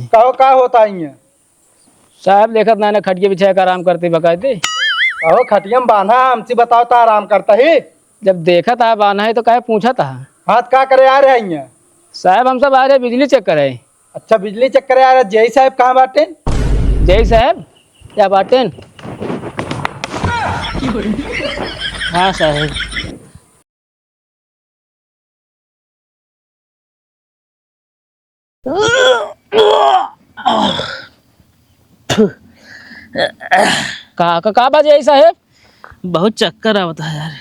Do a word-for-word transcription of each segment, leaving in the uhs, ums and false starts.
कहो, का होता है इहाँ? साहब, देखत ना, ना खटिया बिछाए के आराम करते बकायदे। कहो, खटिया में बान्हा, हमसे बताओ, तो आराम करता ही? जब देखत है बान्हा है, तो काहे पूछत है? हाँ, तो का करे आ रहे हैं इहाँ? साहब, हम सब आ रहे बिजली check करे। अच्छा, बिजली check करे आ रहे। जेई साहब कहाँ बाटेन? जेई साहब, क्या बाटेन? हाँ साहब। का, का, का बा जेई साहेब? बहुत चक्कर आवत है यार।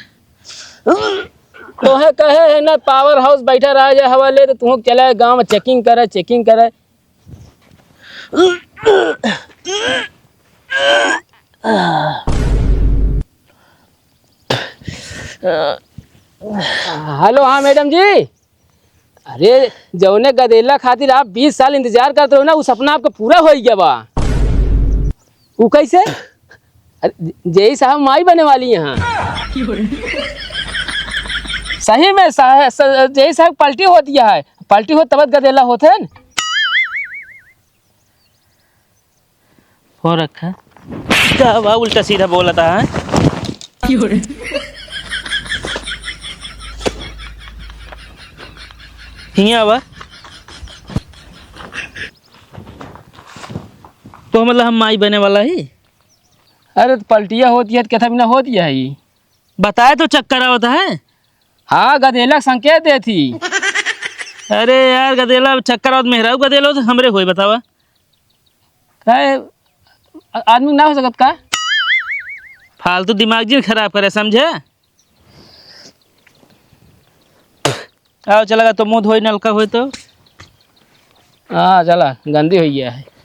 तोहे कहे है ना, power house बैठा रहा जे हवा ले, तो तू चले गाँव में checking करे, checking करे। हेलो, हाँ मैडम जी। अरे, जौने गदेला खातिर आप बीस साल इंतजार करत रहो ना, उ सपना आपका पूरा होइ गया बा। उ कैसे? अरे, जेई साहब माई बने वाली हैं। सही में सा-, स-, जेई साहब पलटी होत है, पलटी होत तब गदेला होत है। फोन रखा। का बा उल्टा सीधा बोलता है? हियाँ बा। तो मतलब हम माई बने वाला ही? अरे तो पलटिया होती है तो कैथा बिना होती है ही? बताए तो चक्कर आवत है। हाँ, गदेला संकेत देती। अरे यार, गदेला चक्कर आवत मेहरारू गदेला हो तो हमरे होई बतावा। काहे, आ-, आदमी ना हो सकत का? फालतू दिमाग जिन खराब करे, समझे? आओ, चला गा तो मुँह धोई, नलका होई तो। हाँ, चला, गंदी होइ गया है।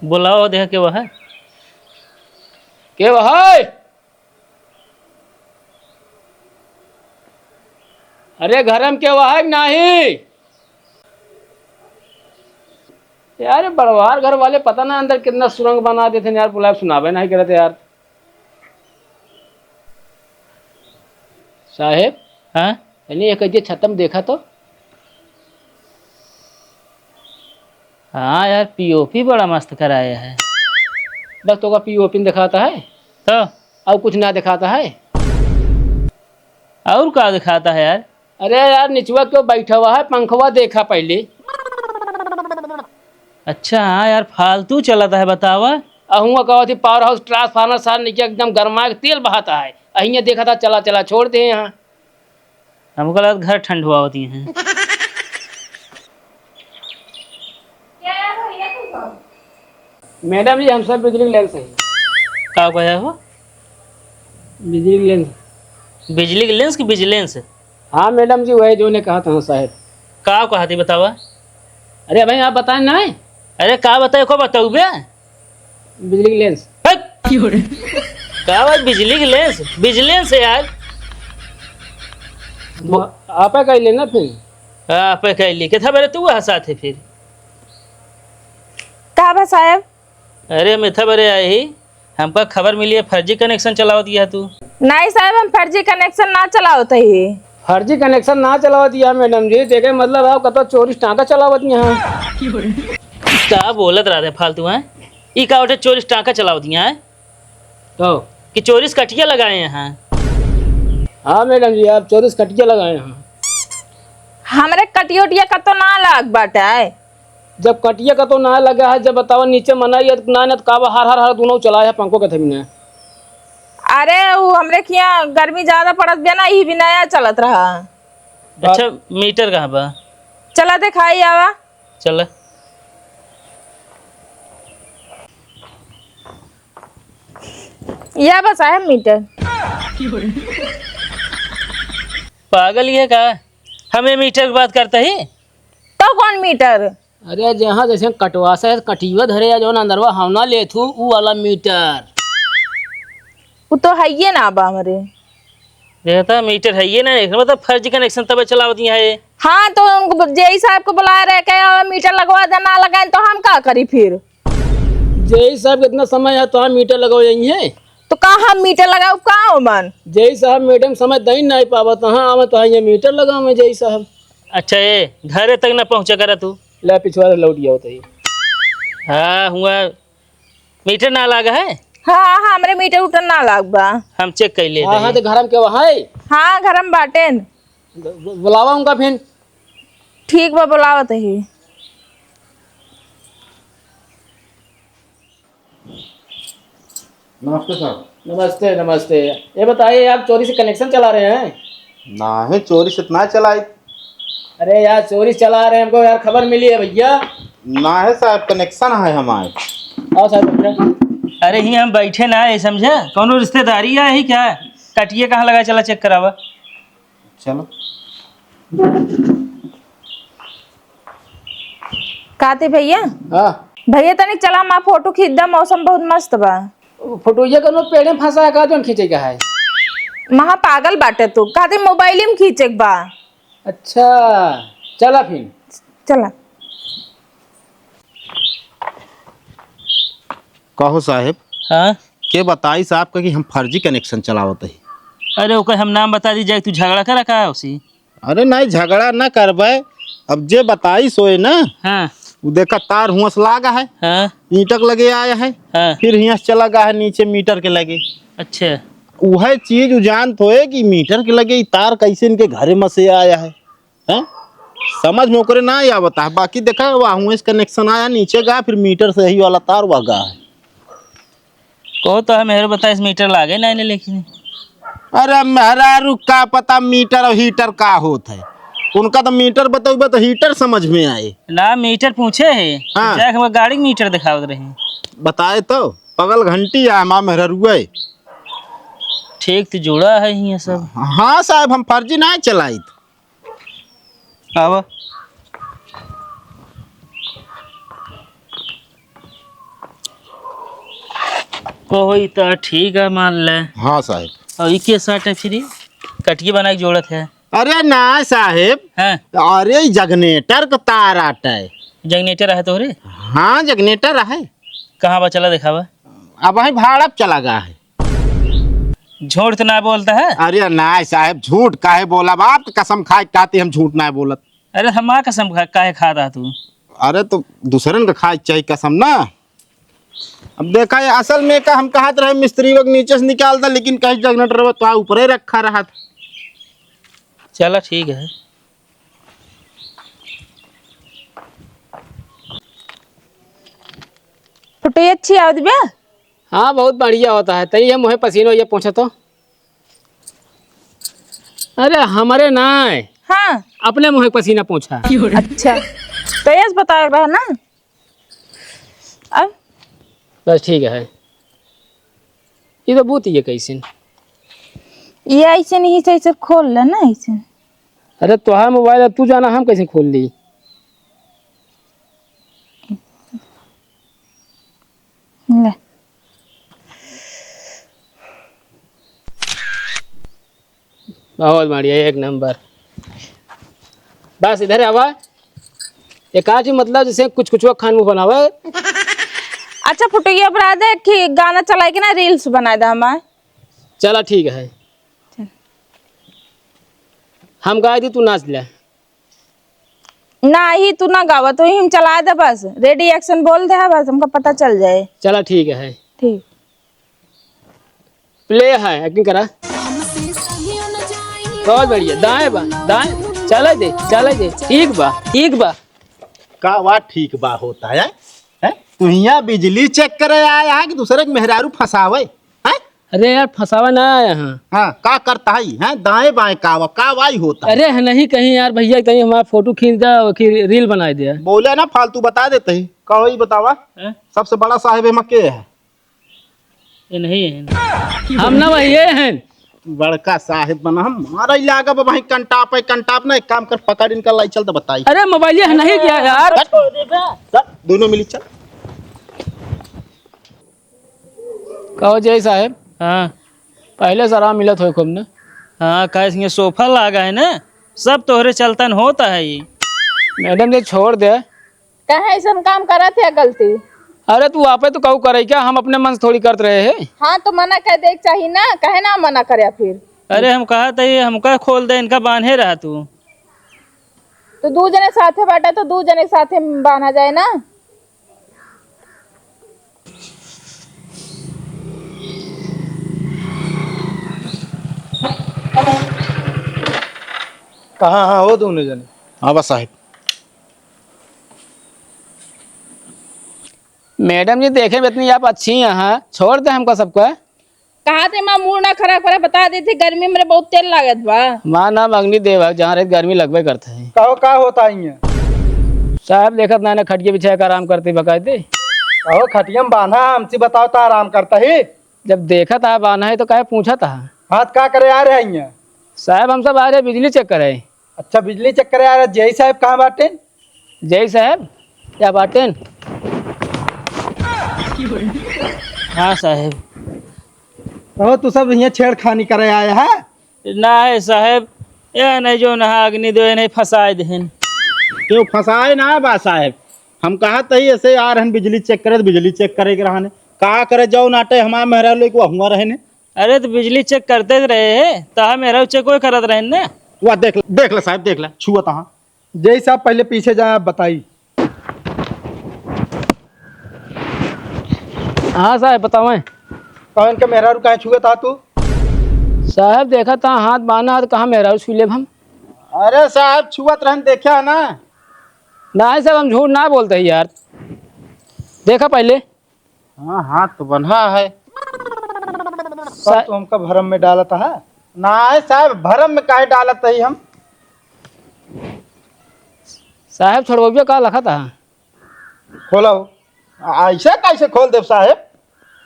बुलाओ, देख के वह है। के वह है? अरे, घर में केहू है कि नाही? यार, ये बड़वार घर वाले पता ना अंदर कितना सुरंग बना देते हैं यार, बुलाए सुनावे नहीं करते यार। साहेब, हाँ? यानी एक जे छतम देखा तो। हाँ यार, पीओपी बड़ा मस्त कराया है। बस तोका पीओपी दिखाता है। तो? और कुछ ना दिखाता है। और का दिखाता है यार? अरे यार, निचवा क्यों बैठा हुआ है, पंखवा देखा पहले। अच्छा, हाँ यार, फालतू चलता है, बतावा। अहुआ कहा थी power house transformer सार नीचे एकदम गरमा के तेल बहाता है, अहिया देखा था चला चला छोड़ दे यहाँ। हमको लगा घर ठंडुआ होती हैं। मैडम जी, हम सब बिजली के लाइन से हैं। का कहे हो? बिजली के लाइन से। बिजली के लेंस की विजिलेंस? हाँ मैडम जी, वही जो ने कहा था, हाँ साहब। का कहा थी बतावा? अरे भाई, आप बताए ना। अरे का बताए, को बताऊ बे? बिजली के लेंस। हट! का बात, बिजली के लेंस? विजिलेंस है यार। वो आप ही कह लेना फिर। आप ही कह ली। कितना बेरे तू वहाँ साथ है फिर? का बा साहब? अरे, हम इतना बेरे आए ही, हमका खबर मिली है, फर्जी कनेक्शन चलावत गया तू। नहीं साहब, हम फर्जी कनेक्शन ना चलावत ही। फर्जी कनेक्शन ना चलावत गया मैडम जी, तेके मतलब आप कतो चोरी टाँका चलावत गया। का बोलत रहते फालतू हैं? ई का उठे चोरी टाँका चलावत गया है? तो? कि चोरी से कटिया लगाए हैं? हाँ मैडम जी, आप चोरी से कटिया लगाए हैं। हमरे कटियोटिया कतो ना लाग बाटे। जब कटिया कतो ना लगा है, जब बतावा नीचे मनाई है, ना, ना, तो का बा, हर, हर, हर दोनों चलाए है पंखो के थमी ने। अरे, उ हमरे खिया गर्मी ज्यादा पड़त बा ना, ई भी नया चलत रहा। अच्छा, मीटर कहाँ बा? चला देखाई आवा। चला। या बा साहब मीटर। पागल ये का? हमें मीटर की बात करता ही? तो कौन मीटर? अरे, जहाँ जैसे कटवा से कटियो धरे या जौन अंदरवा हवना लेत हूँ, ऊ वाला मीटर। उ तो हइये ना बा हमरे। देखता, मीटर हइये ना, एकर मतलब फर्जी कनेक्शन तबे चलावत यहाँ है। हाँ, तो उनको ब-, जेई साहब को बुलाए रहे, कहे, "अब मीटर लगवा दे, ना लगाए तो हम का करी फिर?" जेई साहब, कितना समय है तो हम मीटर लगवा जाइए? तो का हम मीटर लगाउब का ओमन? जेई साहब, मैडम समय दई नाहीं पावत, हाँ, आवे तो हाँ, ये मीटर लगावे जेई साहब। अच्छा, ए, घरे तक ना पहुँचा करा तू। ले, पिछवा से लौट गया होता ही। हाँ, हुआ मीटर ना लागा है? हाँ, हाँ, हमरे मीटर उटर ना लाग बा। हम चेक कर लेते हाँ, हाँ, हैं। तो घर में केवा है? हाँ, घर में बाटेन। ब-, ब-, बुलावा उनका फिर। ठीक बा, बुलावत ही। नमस्ते सर। नमस्ते, नमस्ते। ये बताइए, आप चोरी से कनेक्शन चला रहे हैं? नाहीं, चोरी से तो ना चलाई। अरे यार, चोरी से चला रहे हैं, हमको यार खबर मिली है भैया। नाहीं साहब, कनेक्शन है हमारे। आओ साहब, बैठो। अरे, ही हम बैठे ना है, समझा? कौनो रिश्तेदारी है ही क्या? कटिए कहाँ लगा, चला चेक करावा। चलो। काती भैया? हाँ। भैया, तनी चला, हमार फोटो खींच दा, मौसम बहुत मस्त बा। फोटोइया कौनो पेड़े में फंसा है का, जौन खींचे का है? महा पागल बाटे तू, काती मोबाइल में खींचे के बा। अच्छा, चला फिर। चला। कहो साहेब। हाँ? के बताई साहब का कि हम फर्जी कनेक्शन चलावत ही। अरे ओकर हम नाम बता दी जाए, तू झगड़ा करा का उसी? अरे नहीं, झगड़ा ना करबे, अब जे बताई सोए ना। हाँ। उ देखा तार हुआं से लागा है, हाँ। ईंटक लगे आया है, हाँ। फिर हियां से चला गा है नीचे मीटर के लगे। अच्छा। उहे चीज उ जानत होए कि मीटर के लगे ई तार कैसे इनके घरे में से आया है। हैं? समझ में ओकरे ना आवता है। बाकी देखा, वहाँ से कनेक्शन आया, नीचे गा, फिर मीटर से यही वाला तार वह गा है। कहो तो है, मेहर बताइस, मीटर लागे ना इन्हें, लेकिन अरे मेहरारू का पता मीटर और हीटर का होत है। उनका तो मीटर बतौबे तो हीटर समझ में आए। ना, मीटर पूछे है, हाँ। जाके हम गाड़ी के मीटर दिखावत रहे। बताए तो, पगल घंटी है हमार मेहरारू है। ठीक तो जोड़ा है ये सब। हाँ साहब, हम फर्जी ना चलाइत। आवा। कोई तो ठीक है, मान ले। हाँ साहब। और ई के साट है फिर? कटिए बना के जोड़त है। अरे ना साहेब। हाँ। अरे ई जगनेटर का तार आटा है। जगनेटर है तोहरे? हाँ, जगनेटर है। कहाँ बा, चला दिखावा। अब वहीं भाड़ा पे चला गया है। झूठ तो ना बोलता है? अरे ना साहेब, झूठ काहे बोलब? आपके कसम खाए के कहते हम झूठ ना बोलत। अरे हमार कसम खा, काहे खाता तू? अरे तो दूसरन का खाए के चाही कसम ना। अब देखा, ये असल में का हम कहत रहे मिस्त्री वक्त नीचे से निकाल दा, लेकिन कहीं जगनेटर तो ऊपरे रखा रहा था। चला ठीक है। फोटो अच्छी आवत बा? हाँ, बहुत बढ़िया होता है। तई ये मुँहे पसीनो ये पोंछा तो। अरे, हमरे ना है। हाँ। अपने मुँहे पसीना पोंछा। अच्छा, तो यस बता रहा ना। अब? बस ठीक है। ये तो बहुत ये कैसे? ये ऐसे नहीं, ऐसे, ऐसे खोल ले ना, ऐसे। अरे, तोहार मोबाइल है, तू जाना हम कैसे खोल ली? ले। बहुत बढ़िया, एक नंबर। बस इधर आवा। एक आज मतलब जैसे कुछ कुछ खान मुँह बनावे। अच्छा फुटैया बना दे कि गाना चलाए के ना reels बनाए दे हमार। चला ठीक है। चल। हम गाए दी, तू नाच ले। नाही, तू ना गावा, तू ही हम चला दे बस। Ready action बोल दे है बस, हमका पता चल जाए। चला ठीक है। ठीक। Play है, acting करा। बहुत बढ़िया, दाएं बा, दाएं, चले दे, चले दे, ठीक बा, ठीक बा। का वा ठीक बा होता है, हैं? तू हियां बिजली check करे आया है कि दूसरे के मेहरारू फंसावे, हैं? अरे यार, फंसावे ना आया हाँ। हाँ, का करता है, हैं? दाएं बाएं का वा, का वाई होता है? अरे नहीं कहीं यार भैया, कहीं हमारा फोटो खींच दे, कि reel बनाए दे। बोले ना फालतू, बता देते ही। का वही बतावा? हैं? सबसे बड़ा साहेब एमा के है? ये नहीं है। हम ना वही हैं। बड़का साहेब बना, हम मारा ही लागा बाबा, ही कंटाप है, कंटाप ना, एक काम कर, पकड़ इनका लाई चल तो बताई। अरे मोबाइल ये नहीं किया यार। चल, चल, दोनों मिली चल। कहो जय साहेब। हाँ। पहले से आराम मिलत हो खूब ना? हाँ, काहे से ये सोफा लागा है ना, सब तोहरे चलतन होता है ये। मैडम जी छोड़ दे। काहे ऐसन काम करत है गलती? अरे तू आपे तो कहू करे क्या, हम अपने मन से थोड़ी करत रहे हैं। हाँ तो मना कर दे के चाही ना, कहे ना मना करे फिर। अरे हम कहा त ही हमका खोल दे, इनका बांधे रहा तू। तो दू जने साथे बाटा तो दू जने साथे बांधा जाए ना। कहाँ हाँ हो दोनों जने? हाँ बस साहेब। मैडम जी, देखे में इतनी आप अच्छी हैं, छोड़ दे हमको सबको। कहा थे माँ, मूड ना खराब करे, बता देती, गर्मी में बहुत तेल लागत बा। माँ नाम अग्निदेव है, जहाँ रहे गर्मी लगबे करता है। कहो, का होता है ये? साहब, देखत ना, ना खटिया बिछा के आराम करते बकायदे। कहो, खटिया में बांधा, हमसे बताओ, तो आराम करता ही। जब देखत है बांधा है, तो काहे पूछत है? हाथ का करे आ रहे हैं ये? साहब, हम सब आ रहे बिजली चेक करे। अच्छा, बिजली चेक करे आ रहे, जेई साहब कहाँ बाटे? जेई साहब, क्या बाटे? हाँ साहेब। कहो, तू सब यहाँ छेड़खानी करे आया है? ना है साहेब, यह नहीं जो नहा अग्नि दो, नहीं फंसाए देहन। क्यों फंसाए ना बा साहेब? हम कहा तही ऐसे आ रहन बिजली चेक करे, बिजली चेक करे के रहने। का करे जाओ नाटे हमार मेहरा लोग को हुआ रहने। अरे तो बिजली चेक करते रहे हैं, तो हम मेहरा चेक कोई करत रहन ना। वाह, देख, देख ले साहेब, देख ले, छुआ तहाँ। जेई साहब, पहले पीछे जाए, आप बताई। हाँ साहब, बतावें। कौन के मेहरारू काहे छुए था तू? साहब, देखा था हाथ बांधा, हाथ कहाँ मेहरारू छू लेब हम? अरे साहब, छुअत रहन, देखा है ना? नहीं साहब, हम झूठ ना बोलते ही यार, देखा पहले। हाँ, हाथ तो बंधा है। सा- तो हमका भरम में डालत है? ना है साहब, भरम में काहे डालत है हम? साहब, छोड़बा का लखत है? खोलो। आ- ऐसे कैसे खोल देब साहेब?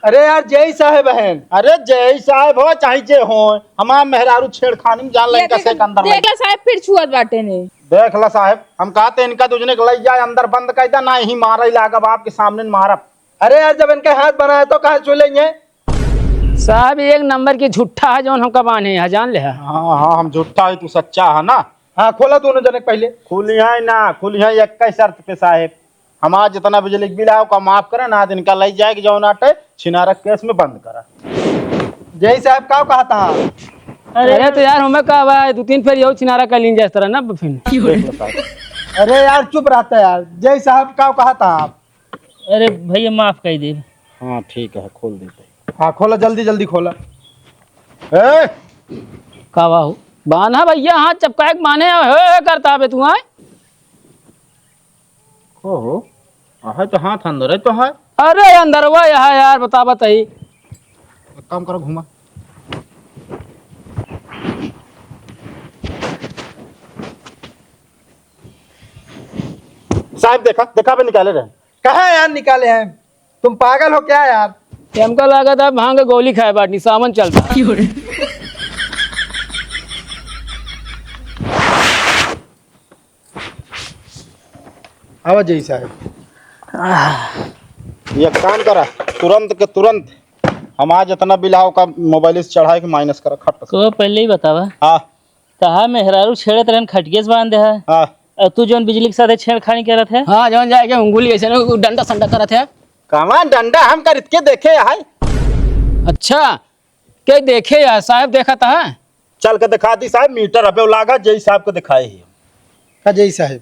अरे यार, जेई साहेब हैं। अरे जेई साहेब हो चाहे जे हो, हमार मेहरारू छेड़खानी में जान लग ये का देख, से अंदर देख लग। ले साहेब, फिर छुअत बाटे ने। देख ला साहेब, हम कहते इनका दूजने के लई जाए, अंदर बंद कर दे, ना ही मारे लागब, आपके सामने मारब। अरे यार, जब इनके हाथ बनाए तो कहाँ छू लेंगे? साहब, एक नंबर की झूठा है, जौन हमका बांधे है, जान ले है। हाँ, हाँ, हम झूठा है, तू सच्चा है ना? हाँ, खोला दोनों जने के पहले। खुली है ना, खुली है एक ही शर्त पे साहेब, हमारा जितना बिजली का बिल आए, ओका माफ करे ना, इनका लई जाए कि जौन आटे छिनारा केस में बंद करा। जेई साहब, का कहा था? अरे अरे तो यार, हमें का बा, दो तीन फेर यहू छिनारा कर लीन जाए इस तरह ना, फिर। देख लो साहब। अरे यार, चुप रहता यार। जेई साहब, का कहा था आप? अरे भैया, माफ कर दे। हाँ, ठीक है, खोल देते। हाँ, खोला, जल्दी, जल्दी खोला। ए! का बा हो? बान्हा भैया, हाथ चपकाए के बान्हे, हे, हे करता बे तू, आय? ओहो, आहे तो हाथ अंदर है तो है। अरे, अंदरवा यहाँ यार, बता, बताई। एक काम करो, घुमा। साहब, देखा, देखा, अबे निकाले रहे। कहाँ यार निकाले हैं? तुम पागल हो क्या यार? ये हमका लागत है भांग के गोली खाए बाटनी, सावन चलता। आवा जेई साहब। एक काम करा, तुरंत के तुरंत हमार जितना बिल आओ का मोबाइल से चढ़ाए के माइनस करा, खट से। को पहले ही बतावा। हाँ। कहा मेहरारू छेड़त रहन, खटिया से बांध दे है। हाँ। और तू जौन बिजली के साथ छेड़खानी करत है। हाँ, जौन जाए के उंगली ऐसे ना डंडा संडा करत है। कहाँ डंडा हम करित के देखे है? अच्छा, के देखे यार, साहब देखत है। चल के दिखा दी साहब, मीटर अबे लागा, जेई साहब को दिखाए ही। का जेई साहब?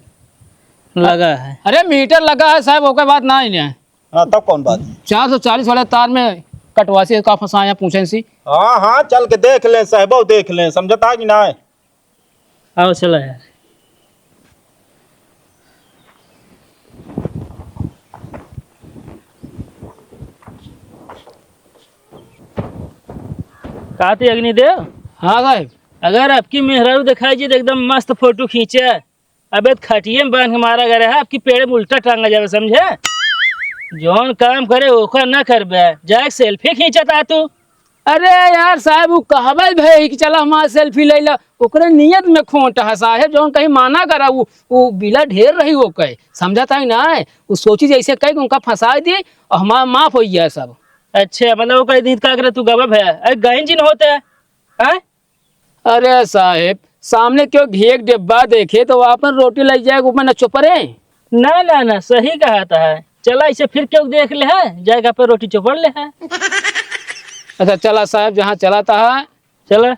लगा है। अरे मीटर लगा है साहब, ओकर बात ना ही नहीं। हाँ, तब कौन बात? चार सौ चालीस वाले तार में कटवासी का फंसाया, पूछें सी। हाँ, हाँ, चल के देख ले साहब, देख ले, समझता कि ना? आओ, चला यार। काती अग्निदेव? हाँ साहब। अगर आपकी मेहरारू दिखाई जी तो एकदम मस्त फोटो खींचे। अबे तो खटिये में बांध के मारा गया है, आपकी पेड़े में उल्टा टांगा जावे, समझे? जौन काम करे ओकर ना करबे, जाए सेल्फी खींचता तू। अरे यार साहब, उ कहबे भई कि चला हमार सेल्फी ले ला, ओकरे नियत में खोट है साहेब, जौन कहीं माना करा, उ, उ बिला ढेर रही ओके, समझता है ना? उ सोची जैसे कहे कि उनका फंसा दी और हमार माफ हो गया सब। अच्छा, मतलब वो कह दी का करे तू गबे भैया, अरे गहिन जिन होते हैं, हैं? अरे साहेब, सामने क्यों घी एक डिब्बा देखे तो वो अपन रोटी लग जाए, ऊपर न चुप रहे। ना, ना, ना, सही कहा था है। चला, इसे फिर क्यों देख ले है, जाएगा पे रोटी चोपड़ ले है। अच्छा, चला साहब, जहाँ चला था। चला।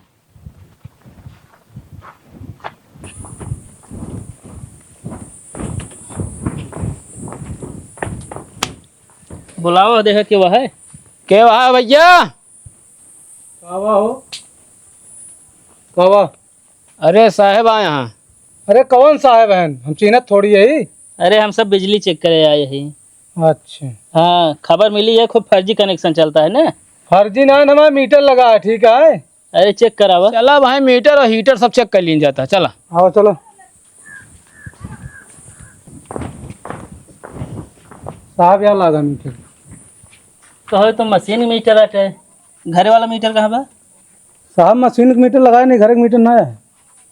बुलावा, देखा के वह है। के वह है भैया? कावा हो? कावा? अरे साहेब आए हैं। अरे कौन साहेब हैं? हम चीन्हत थोड़ी है। अरे हम सब बिजली check करे आए हैं। अच्छा। हाँ, खबर मिली है खूब फर्जी connection चलता है ना। फर्जी ना, हमारा meter लगा है, ठीक है। अरे check करावा। चला भाई, meter और heater सब check कर लीन जाता है, चला। आओ चलो। साहब यहाँ लागा meter। कहो तो machine meter आटे, घरे वाला meter कहाँ बा? साहब, machine के meter लगाए नहीं, घरे के meter ना है।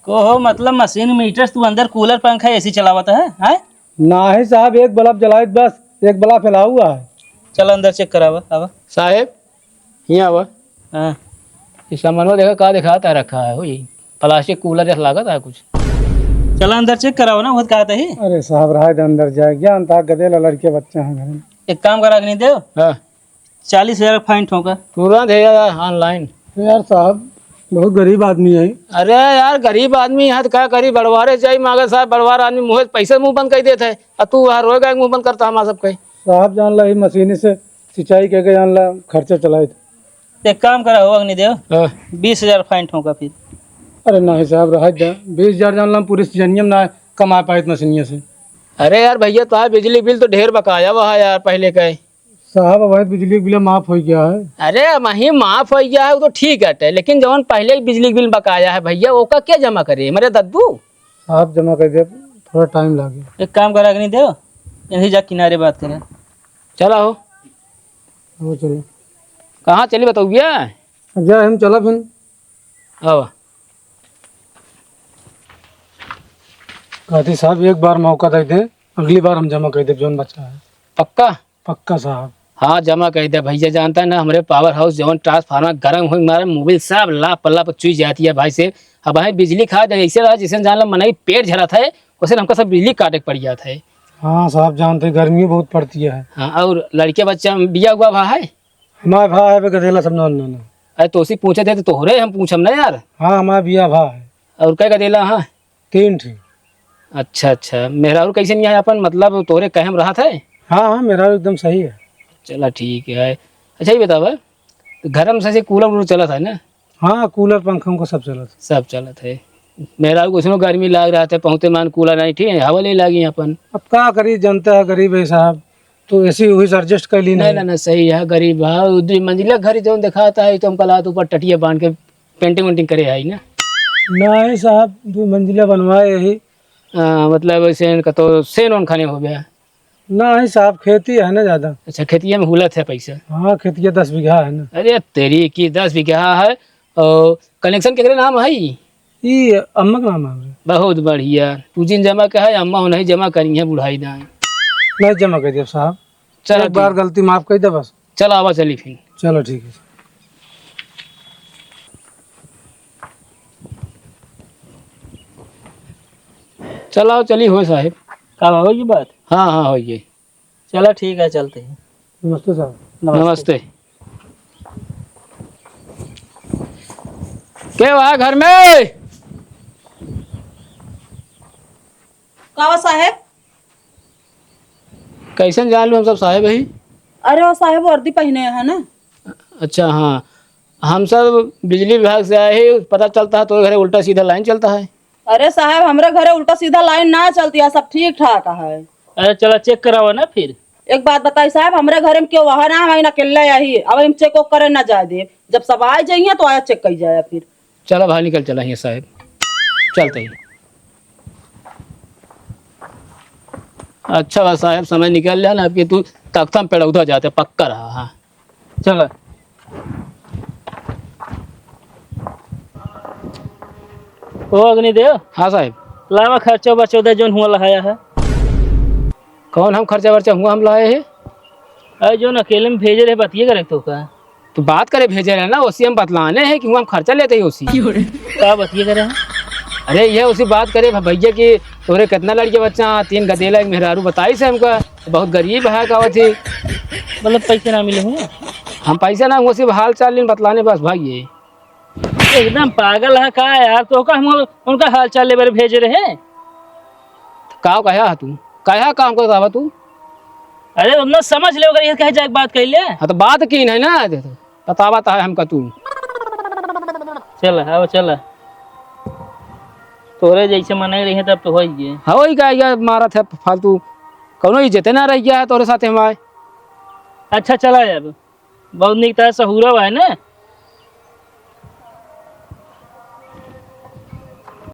को हो, मतलब machine meter तू अंदर cooler, पंखा, AC चलावत है, हैं? नाही साहब, एक bulb जलाइत बस, एक bulb फैला हुआ है। चल अंदर check करावा, आवा। साहेब, हियाँ आवा। हाँ। ई सामानवा देखा का देखात है रखा है, होई plastic cooler जैसा लागत है कुछ। चला अंदर check करावा ना, बहुत कहत ही। अरे साहब, रहा दे अंदर जाए, ज्ञान था गदेला लड़के बच्चे हैं घर में। एक काम करा अग्निदेव, हाँ। चालीस हजार fine ठोंका। तुरंत है यार, online। तो यार साहब, बहुत गरीब आदमी है। अरे यार, गरीब आदमी है तो का करी, बड़वारे जाई मांगे साहब, बड़वार आदमी मुँह पैसे मुँह बंद कर देत है, और तू वहाँ रोए गए मुँह बंद करता हमारा सबके। साहब जान ला, ई मशीन से सिंचाई करके जान ला खर्चा चलाइत। एक काम करा हो अग्निदेव, हाँ। बीस हजार fine ठोंका फिर। अरे नाही साहब, रहा जा, बीस हजार जान ला हम पूरे सीजनिया में ना कमा पाइत मशीनिया से। अरे यार भैया, तो बिजली बिल तो ढेर बकाया हुआ है यार पहले का ही। साहब, अबहिं तो बिजली के बिल माफ होइ गया है। अरे, अबहिं माफ होइ गया है, वो तो ठीक हटे, लेकिन जवन पहले ही बिजली के बिल बकाया है भैया, ओका के जमा करे? मरे दद्दू? साहब जमा कर दे, थोड़ा time लागे। एक काम करा अग्निदेव, यहीं जा किनारे बात करें। चला हो। हो चलो। कहाँ चली बताओ भैया? अब जा हम चला फिर। आवा। कहती साहब एक बार मौका दे दे, अगली बार हम जमा कर दे जौन बचा है। पक्का? पक्का साहब। हाँ, जमा कर दे भैया, जानता है ना, हमरे power house जवन transformer गरम होइ मारे, mobile सब लाप पल्ला पर चुई जाती है भाई से। अब भाई बिजली खा जाए, ऐसे रहा जैसे जान ला मनई पेट झरत है, वैसे हमका सब बिजली काटे के पड़ जात है। हाँ साहब, जानते गर्मी बहुत पड़ती है। हाँ, और लड़के बच्चा बिया हुआ भा है? हमारे भा है, गदेला सब नॉन नॉन। अरे तो उसी पूछे थे तो तोहरे हम पूछम ना यार। हाँ, हमारे बिया भा है। और क्या गदेला? हाँ। तीन ठी। अच्छा, अच्छा। मेहरारू कैसे नहीं है अपन, मतलब तोरे कहम रहत है? हाँ, हाँ, मेहरारू एकदम सही है। चला ठीक है। अच्छा ये बतावा, घर में सही cooler वूलर चलत है ना? हाँ, cooler पंखा उनका सब चलत है। सब चलत है। मेहरारू को सुनो गर्मी लाग रहत है, पहुँचते मान cooler नहीं ठीक है, हवा ले लागी अपन। अब का करी, जनता है गरीब है साहब, तो ऐसे वही से adjust कर ली नहीं, नहीं। नहीं, नहीं, सही है, गरीब है। वो दुई मंजिला घर जौन देखाता है, तो हम कल हाथ ऊपर टटिया बांध के painting वेंटिंग करे है ना? नहीं साहब, दुई मंजिला बनवाए यही। हाँ, मतलब ऐसे इनका तो सेन ओन खाने हो गया। नहीं साहब, खेती है ना ज्यादा। अच्छा, खेतिया में हुलत है पैसा? हाँ, खेतिया दस बीघा है ना। अरे तेरी की दस बीघा है, और connection केकरे नाम है? ई अम्मा के नाम है हमरे। बहुत बढ़िया। तू जिन जमा कहे, अम्मा हो नहीं जमा करी है बुढ़ाई दाएं। नहीं जमा कर देब साहब। चलो एक बार ठीक। गलती माफ कर दे बस। चलो आवा चली फिर। चलो ठीक है। चलो चली हो साहेब। का हो गई बात? हाँ, हाँ, हो गई। चला ठीक है, चलते हैं। नमस्ते साहब। नमस्ते। नमस्ते। के बा घर में? का बा साहेब? कैसन जान लू हम सब साहेब ही? अरे वो साहेब वर्दी पहने हैं ना। अच्छा हाँ, हम सब बिजली विभाग से आए हैं, पता चलता है तो घरे उल्टा सीधा line चलता है। अरे साहब, हमरे घरे उल्टा सीधा line ना चलती है, सब ठीक ठाक है। अरे चला check करावा ना फिर। एक बात बताई साहब, हमरे घरे में केहू वहा ना, हम अकेले आही, अब हम check ओक करे ना जाए देब। जब सब आ जाइए तो आया check करी जाए फिर। चला भाई निकल चला हियाँ साहब, चलते ही। अच्छा बा साहब, समय निकल लिया ना, अब के तू तख्ता में पेड़ौधा जाते, पक्का रहा। हाँ। चला। ओ अग्निदेव। हाँ साहब। लावा खर्चा वर्चा उधर जौन हुआ लहाया है। कौन हम खर्चा वर्चा हुआ हम लाए हैं? अरे जौन अकेले में भेजे रहे बतिये करे तो का? तो बात करे भेजे रहे ना, उसी हम बतलाने हैं कि हुआ हम खर्चा लेते ही उसी। का बतिये करे हैं? अरे ये उसी बात करे भ-, भैया कि तोरे कितना लड़के बच्चा, तीन गदेला, एक मेहरारू बताई से हमका। बहुत गरीब है, कहत ही। मतलब पैसे ना मिले हुए? हम पैसे ना, वो सिर्फ हाल चाल लेन बतलाने बस भाई ये। एकदम पागल है का यार? तो का हम उनका हाल चाल लेबर भेजे रहे? का कहा है तू? कहा काम करता बा तू? अरे उतना समझ ले, अगर ये कहे जाके बात कर ले। हाँ तो बात की नहीं ना, बतावा तो है हमका तू। चल, आओ चल। तोरे जैसे मनाई रही है तब तो हो ही गए। हाँ वही का यार, मारत है फालतू, कौनो इज्जते ना रह गया है तोरे साथे हमारे। अच्छा चला यार, बहुत निक तरह सहूरा है ना,